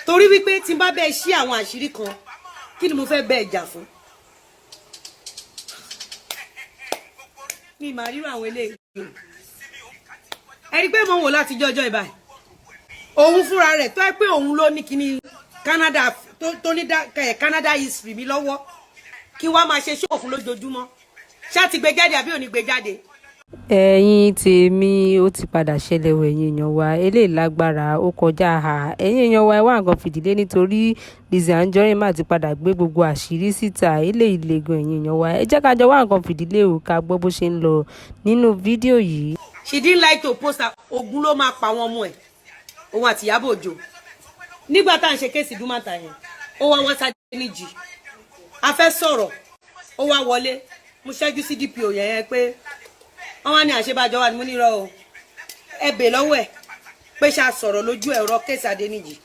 Torí wípé tí n bá bẹ́ẹ̀ ṣí àwọn àṣírí kan, kí ni mo fẹ́ bẹ́ẹ̀ jà fún? Mi màá rírọ àwọn eléyìí. Ẹ rí i pé mo ń wò láti jọjọ́ ìbáyìí. Òun fúnra rẹ̀ tó ẹ pé òun ló ní kíní Canada tó ní Canada history mi lọ́wọ́ kí wàá máa ṣe ṣòfò fún lójoojúmọ́. Ṣá ti gbé jáde àbí ò ní gbé jáde? Ẹ̀yin tèmi, ó ti padà ṣẹlẹ̀ o. Ẹ̀yin èèyàn wa, eléyìí lágbára, ó kọjá ha. Ẹ̀yin èèyàn wa, ẹ wá nǹkan fìdí lé nítorí Lizzy Anjorin má ti padà gbé gbogbo àṣírí síta. Eléyìí le gan. Ẹ̀yin èèyàn wa, ẹ jẹ́ ká jọ wá nǹkan fìdí lé o, ká gbọ́ bó ṣe ń lọ nínú fídíò yìí. She didn't like to post her. Ogun ló máa pa wọn ọmọ ẹ̀, òun àti Ìyábọ̀ Òjó. Nígbà tá à ń ṣe case Dúmàtà yẹn, ó wá wá sáde níjì, a fẹ́ sọ̀rọ̀, ó wá wọlé. Mo ṣẹ́jú sí DPO yẹn pé wọ́n wá ní àṣebàjọ́ wà ní. Mo nírọ̀ o, ẹ bè lọ́wọ́ ẹ̀ pé ṣá sọ̀rọ̀ lójú ẹ̀rọ case Adéníjì.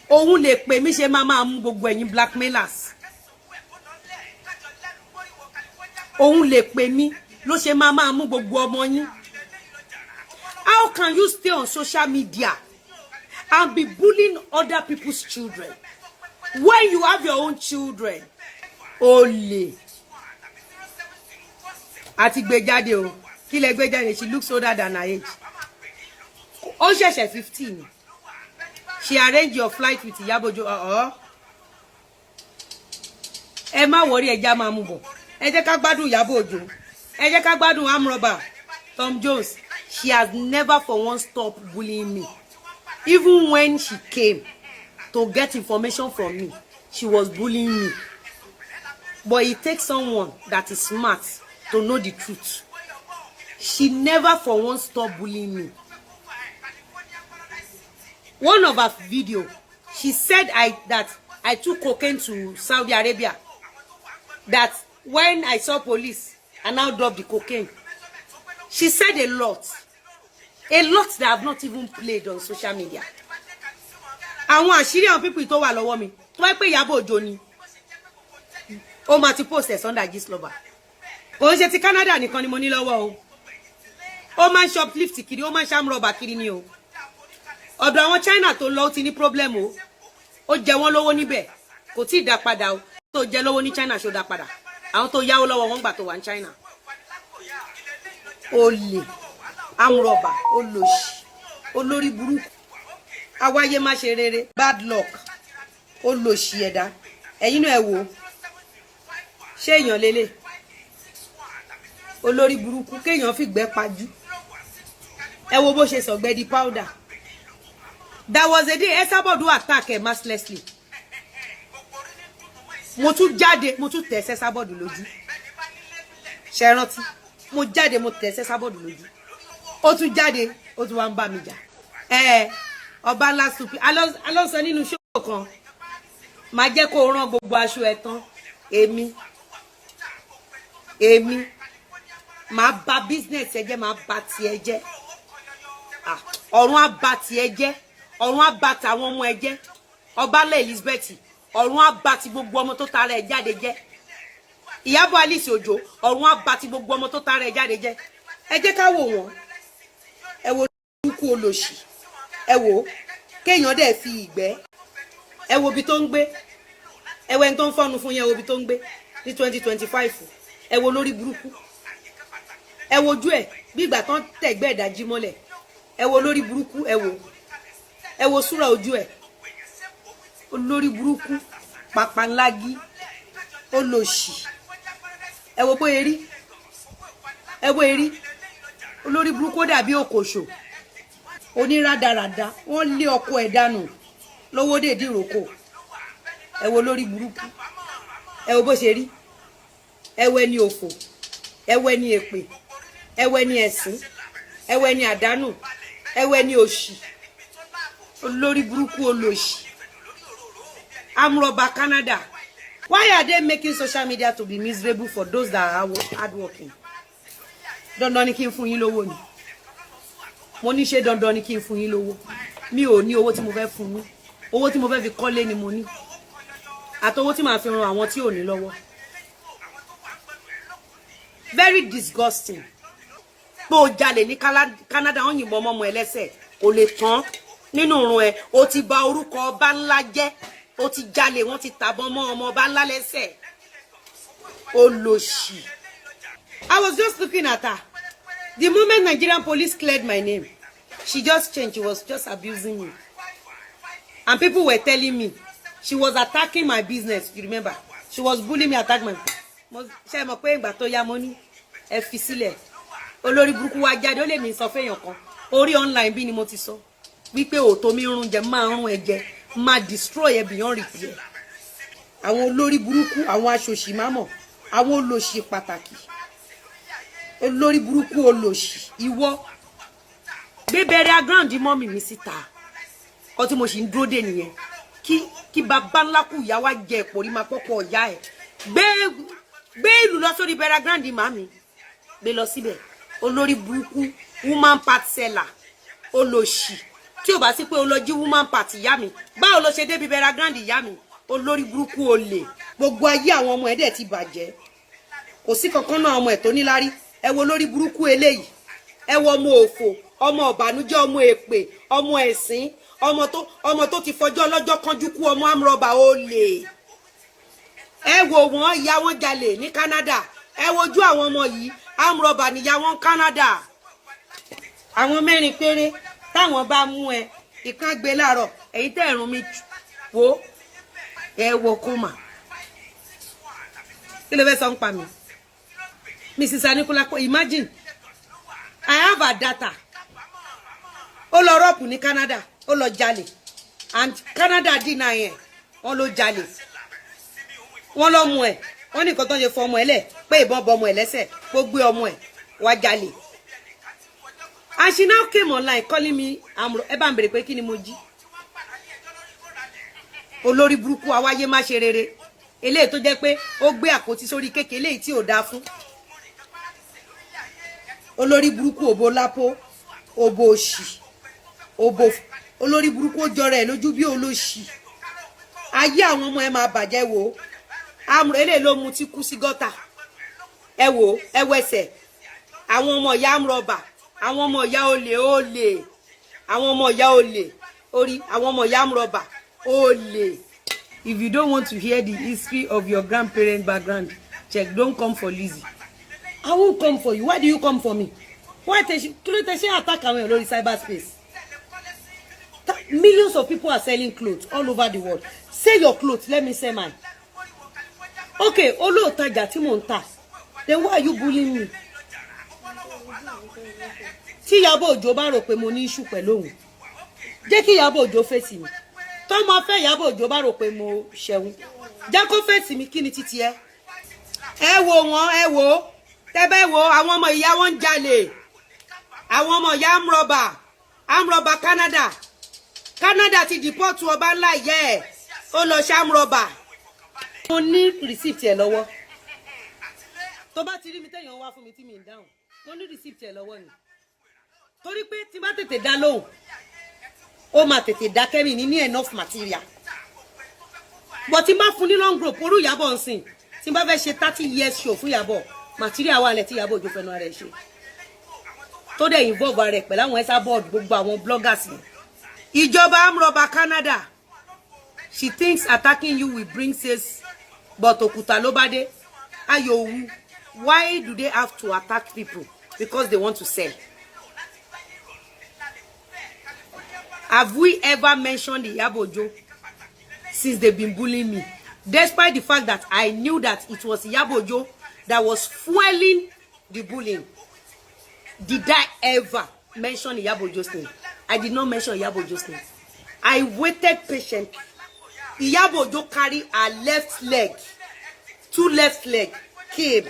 Òun lè pè mí ṣe máa máa mú gbogbo ẹ̀yin blackmailers. Òun lè pè mí ló ṣe máa máa mú gbogbo ọmọ yín. How can you stay on social media and be bullying other people's children when you have your own children? Olè àti gbé jáde o. Kí lẹ gbé jáde? She looks older than her age. Ó ṣẹ̀ṣẹ̀ 15. She arrange your flight with Ìyábọ̀ Òjó. Ọ̀ọ́, ẹ má worry, ẹja máa mú bọ̀. Ẹ jẹ́ ká gbádùn Ìyábọ̀ Òjó, ẹ jẹ́ ká gbádùn amrọ̀bà Tom Jones. She has never for once stopped bullying me. Even when she came to get information from me, she was bullying me. But it takes someone that is smart to know the truth. She never for once stopped bullying me. One of her video, she said I that I took cocaine to Saudi Arabia, that when I saw police, I now dropped the cocaine. She said a lot, a lot that I have not even played on social media. Àwọn àṣírí àwọn people tó wà lọ́wọ́ mi, tó wáyé pé Ìyábọ̀ Òjó ni, ó máa ti post ẹ̀ Sunday Gistlover. Kò ń ṣe ti Canada nìkan ni mo ní lọ́wọ́ o. Ó máa ń shoplift kiri, ó máa ń ṣàmúrọ̀bà kiri ni o. Ọ̀dọ̀ àwọn China tó lọ, ó ti ní problem o. Ó jẹ wọ́n lówó níbẹ̀, kò tí ì dá padà o. Tó jẹ lówó ní China, ṣó dá padà? Àwọn tó yáwó lọ́wọ́ wọn gbà tó wà ní China. Olè, amúrọ̀bà, olòṣì, olórí burúkú, awáyé má ṣe rere, bad luck, olòṣì ẹ̀dá. Ẹ̀yin náà, ẹ wò ó, ṣé èèyàn lélẹ̀? Olórí burúkú, kéèyàn fìgbẹ́ pajú. Ẹ wo bó ṣe sọ̀gbẹ́ di powder. There was a day Esabod attack ẹ mercilessly. Mo tún jáde, mo tún tẹ̀ Esabod lójú. Ṣe rántí? Mo jáde, mo tẹ̀ Esabod lójú. Ó tún jáde, ó tún wá ń bá mi jà. Ẹ ọba ńlá supi alọ́sọ nínú ṣóò kan, máa jẹ́ kó rán gbogbo aṣọ ẹ tán. Èmi máa bà business ẹ jẹ́, máa bà tiẹ̀ jẹ́. Ọ̀run á bà tiẹ̀ jẹ́, ọ̀run á bà tàwọn ọmọ ẹ jẹ́. Ọbalẹ̀ Elizabeth, ọ̀run á bà ti gbogbo ọmọ tó tara ẹ jáde jẹ́. Ìyábọ̀ Alice Òjó, ọ̀run á bà ti gbogbo ọmọ tó tara ẹ jáde jẹ́. Ẹ jẹ́ ká wò wọ́n. Ẹ wo lúkú olòṣì, ẹ wò kéèyàn dẹ̀ fi ìgbẹ́. Ẹ wo ibi tó ń gbé. Ẹ wo ẹni tó ń fọ́nu fún yẹn. Ẹ wo ibi tó ń gbé ní 2025. Ẹ wo lórí burúkú, ẹ wojú ẹ bí ìgbà tán tẹ̀gbẹ́ ìdájí mọ́lẹ̀. Ẹ wo lórí burúkú, ẹ wo, ẹ wo súra ojú ẹ. Olórí burúkú, papanlágí, olòṣì. Ẹ wo bóyá rí, ẹ wo erí olórí burúkú, ó dàbí òkòṣò onírádàràdà. Wọ́n lé ọkọ ẹ̀ dànù lọ́wọ́ dèdí ìrókò. Ẹ wo lórí burúkú, ẹ wo bó ṣe rí. Ẹ wo ẹni òfò, ẹ wo ẹni èpè, ẹ wo ẹni ẹ̀sín, ẹ wo ẹni àdánù, ẹ wo ẹni òṣì, olórí burúkú, olòṣì, amúrọ̀bà Canada. Why are they making social media to be miserable for those that are hardworking? Dandan ni kí n fún yín lówó ni? Mo ní, ṣé dandan ni kí n fún yín lówó? Mi ò ní owó tí mo fẹ́ fún yín. Owó tí mo fẹ́ fi kọ́lé ni mo ní, àtowó tí màá fi ran àwọn tí ò ní lọ́wọ́. Very disgusting pé o jalè ní Canada, wọ́n yìnbọn mọ́mọ́ ẹlẹ́sẹ̀ kò lè tán. Nínú ìrun ẹ, o ti bà orúkọ ọba ńlá jẹ́. O ti jalè, wọ́n ti tàbọn mọ́ ọmọ ọba ńlá lẹ́sẹ̀. Olòṣì. I was just looking at her. The moment Nigerian police cleared my name, she just changed. She was just abusing me. And people were telling me she was attacking my business. You remember? She was bullying me, attacking my. Ṣé mọ̀ pé ìgbà tó yá, mo ní ẹ fi sílẹ̀. Olórí burúkú wa jáde, ó lè mi sọ fẹ́yàn kan. Orí online bí ni mo ti sọ wípé òótọ́ mi rún jẹ, máa rún ẹ jẹ, máa destroy ẹ beyond repair. Àwọn olórí burúkú, àwọn aṣòṣì mámọ̀, àwọn olòṣì pàtàkì, olórí burúkú, olòṣì. Ìwọ gbé burial ground mummy mi síta. Ọ tí mo sì ń dúró dè nìyẹn. Kí bàbá ńlá kù ìyá wa jẹ ìpòrí máa pọ́pọ́ ọ̀yá ẹ̀. Gbé ìlú lọ sórí burial ground màmí, gbé lọ síbẹ̀. Olórí burúkú, woman part seller, olòṣì. Tí ò bá sí pé o lọ jí woman part ìyá mi, báwo ló ṣe débi burial ground ìyá mi? Olórí burúkú, olè. Gbogbo ayé àwọn ọmọ ẹ̀ dẹ̀ ti bàjẹ́. Kò sí kankan náà ọmọ ẹ̀ tó níláárí. Ẹ wo lórí burúkú eléyìí. Ẹ wo ọmọ òfò, ọmọ ọ̀bànújẹ́, ọmọ èpè, ọmọ ẹ̀sín, ọmọ tó ti fọjọ́ ọlọ́jọ́ kánjú kú, ọmọ amrọ̀bà, olè. Ẹ wo wọn, ìyá wọn jalè ní Canada. Ẹ wojú àwọn ọmọ yìí, amrọ̀bà níyà wọn Canada. Àwọn mẹ́rin péré táwọn bá mú ẹ, ìkan gbé láàárọ̀ èyí tẹ́ ẹ̀rùn mi wò. Ẹ wo kúmà, kí ló fẹ́ sọ ń pa mi? Mrs. Anikulapo, imagine I have a data. Ó lọ rob ní Canada, ó lọ jalè, and Canada deny ẹ̀. Wọ́n ló jalè, wọ́n lọ mú ẹ̀. Wọ́n ní nǹkan tó ń ṣe fún ọmọ ẹ̀ lẹ̀ pé ìbọn bọ ọmọ ẹ̀ lẹ́sẹ̀, kó gbé ọmọ ẹ̀ wá jalè. And she now came online calling me. Ẹ bá ń bèrè pé kí ni mo jí? Olórí burúkú, awáyé má ṣe rere. Eléyìí tó jẹ́ pé ó gbé àpótí sórí kékeré, eléyìí tí ò dáa fún olórí burúkú, òbó lápò, òbò òṣì, òbò. Olórí burúkú, ó jọra ẹ̀ lójú bí olóṣì. Ayé àwọn ọmọ ẹ máa bàjẹ́. Wò ó, amúrò eléyìí ló mu tí kú sí gọ́tà. Ẹ wò ó, ẹ wẹsẹ̀ àwọn ọmọ ìyá amúrọ̀bà, àwọn ọmọ ìyá olè, olè, àwọn ọmọ ìyá olè orí, àwọn ọmọ ìyá amúrọ̀bà, olè. If you don't want to hear the history of your grandparent background check, don't come for Lizzy. I won't come for you. Why do you come for me? Why tẹ kí ló tẹ ṣe attack àwọn èèyàn lórí cyberspace? Millions of people are selling clothes all over the world. Sell your clothes, let me sell mine. Okay, olóòtajà tí mò ń tà, then why are you bullying me? Tí Ìyábọ̀ Òjó bá rò pé mo ní issue pẹ̀lú òun, jẹ́ kí Ìyábọ̀ Òjó fèsì mi. Tọ́mọ fẹ́ Ìyábọ̀ Òjó bá rò pé mo ṣẹ̀wọ̀n, jẹ́ kó fèsì mi. Kí ni títí ẹ? Ẹ wò wọ́n, ẹ wò ó, tẹ́bẹ́ wo àwọn ọmọ ìyá wọn ń jalè, àwọn ọmọ ìyá amrọ̀bà, amrọ̀bà Canada. Canada ti deport ọba ńlá ìyá ẹ̀, ó lọ ṣe amrọ̀bà. Mo ní receipt ẹ̀ lọ́wọ́. Tó bá ti rí mi téèyàn wá fún mi tí mi ń dáhùn, mo ní receipt ẹ̀ lọ́wọ́ ni, torí pé tí bá tètè dá lóhùn, ó máa tètè dákẹ́ mi ní enough material. But tí n bá fún ní long rope, orú Ìyábọ̀ ń sìn, tí n bá fẹ́ ṣe 30 years show fún Ìyábọ̀, material wà lẹ̀ tí Ìyábọ̀ Òjó fẹnu ara ẹ̀ ṣe, tó dẹ̀ involve ara ẹ̀ pẹ̀lú àwọn ẹ̀sà board, gbogbo àwọn bloggers yẹn. Ìjọba amrọ̀bà Canada, she thinks attacking you will bring sales, but òkúta ló bá dé. Ayò. Why do they have to attack people? Because they want to sell. Have we ever mentioned Iyabo Ojo since they've been bullying me? Despite the fact that I knew that it was Iyabo Ojo that was fueling the bullying. Did I ever mention Iyabo Ojo's name? I did not mention Iyabo Ojo's name. I waited patiently. Iyabo Ojo carry her left leg, two left leg came.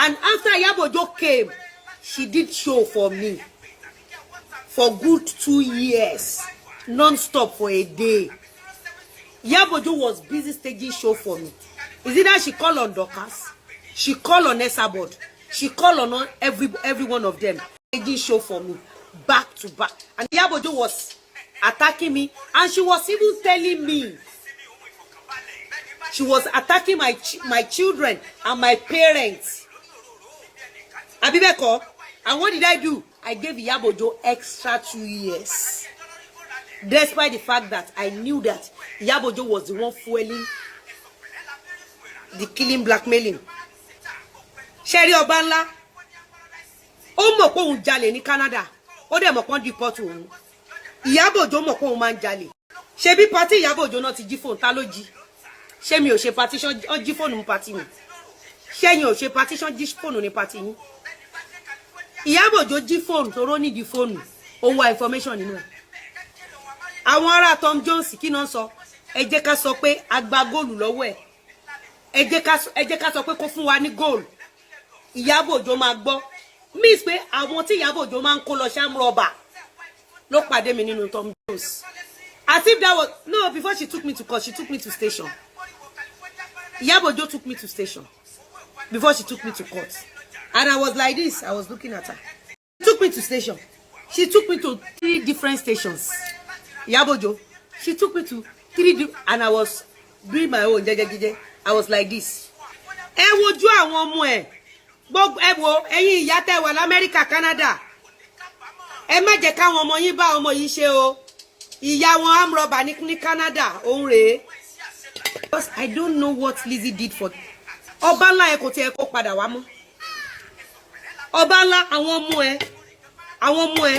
And after Iyabo Ojo came, she did show for me for good 2 years, non-stop for a day. Iyabo Ojo was busy staging show for me. Is it that she call on Dorcas? She call on Esabod. She call on every one of them. Staging show for me back to back. And Iyabo Ojo was attacking me, and she was even telling me she was attacking my children and my parents. Àbí bẹ́ẹ̀ kọ́? And what did I do? I gave Iyabo Ojo extra 2 years. Despite the fact that I knew that Iyabo Ojo was the one fueling the killing, blackmailing. Ṣé rí ọba ńlá, ó mọ̀ pé òun jalè ní Canada, ó dẹ̀ mọ̀ pọ́n deport òun. Ìyábọ̀ Òjó mọ̀ pé òun máa ń jalè. Ṣe bí party Ìyábọ̀ Òjó náà ti jí fóònù? Ta ló jí? Ṣé mi ò ṣe party, ṣán jí fóònù ní party mi? Ṣẹ́yìn ò ṣe party, ṣán jí fóònù ní party yín? Ìyábọ̀ Òjó jí fóònù tó rọ́ nídìí fóònù, ó wá information nínú ẹ̀. Àwọn ará Tom Jones, kí náà sọ? Ẹ jẹ́ ká sọ pé a gba góòlù lọ́wọ́ ẹ̀. Ẹ jẹ́ ká sọ pé kó fún wa ní góòlù. Ìyábọ̀ Òjó máa gbọ́ means pé àwọn tí Ìyábọ̀ Òjó máa ń kó lọ ṣàmúrọ̀bà ló pàdé mi nínú Tom Jones. As if that was no, before she took me to court, she took me to station. Ìyábọ̀ Òjó took me to station before she took me to court, and I was like this, I was looking at her. She took me to station. She took me to three different stations. Ìyábọ̀ Òjó, she took me to three and I was doing my own jẹjẹjẹjẹ. I was like this. Ẹ wojú àwọn ọmọ ẹ gbogbo. Ẹ wo ẹ̀yin ìyá tẹ́ wà lamẹ́ríkà, Canada, ẹ má jẹ́ káwọn ọmọ yín bá ọmọ yìí ṣe o. Ìyá wọn amrọ̀bà ní Canada, òun rèé. Because I don't know what Lizzy did for ọba ńlá. Ẹ kò tiẹ̀ kó padà wá mọ́ ọba ńlá. Àwọn ọmọ ẹ, àwọn ọmọ ẹ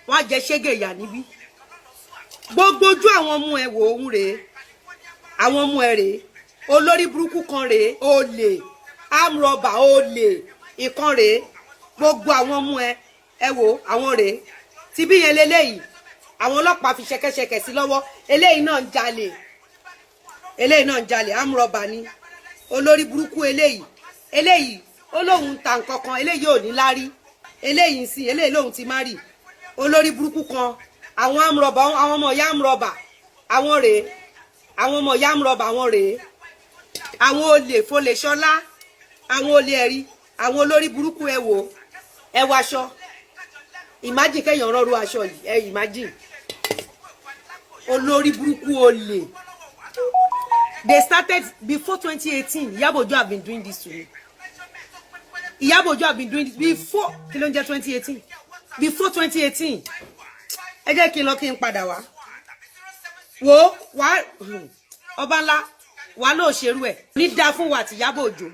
wọ́n á jẹ ṣégè ìyà níbí. Gbogbo ojú àwọn ọmọ ẹ wò, òun rèé. Àwọn ọmọ ẹ rèé. Olórí burúkú kan rèé, olè, amrọ̀bà, olè ìkan rèé. Gbogbo àwọn ọmọ ẹ, ẹ wò, àwọn rèé. Tí bí yẹn leléyìí, àwọn ọlọ́pàá fi ṣẹ̀kẹ̀ṣẹ̀kẹ̀ sí lọ́wọ́. Eléyìí náà ń jalè, eléyìí náà ń jalè, amrọ̀bà ni, olórí burúkú eléyìí. Eléyìí ó lóun ń ta nǹkan kan, eléyìí ò ní lárí. Eléyìí ń sìn, eléyìí lóun ti má rì, olórí burúkú kan. Àwọn amrọ̀bà, àwọn ọmọ ìyá amrọ̀bà, àwọn rèé. Àwọn ọmọ ìyá amrọ̀bà, àwọn rèé. Àwọn olè folèṣọlá, àwọn olè ẹ̀rí, àwọn olórí burúkú. Ẹ wò, ẹ wọ aṣọ. Imagine kẹ́yàn rọrùn aṣọ yìí. Ẹ imagine, olórí burúkú, olè. They started before 2018. Iyabo Ojo have been doing this to me. Iyabo Ojo have been doing this before. Kí ló ń jẹ́ 2018? Before 2018. Ẹ jẹ́ kí n lọ, kí n padà wá. Wo wá, ọba ńlá wa náà ṣerú ẹ̀ ní dáa fún wa àti Iyabo Ojo.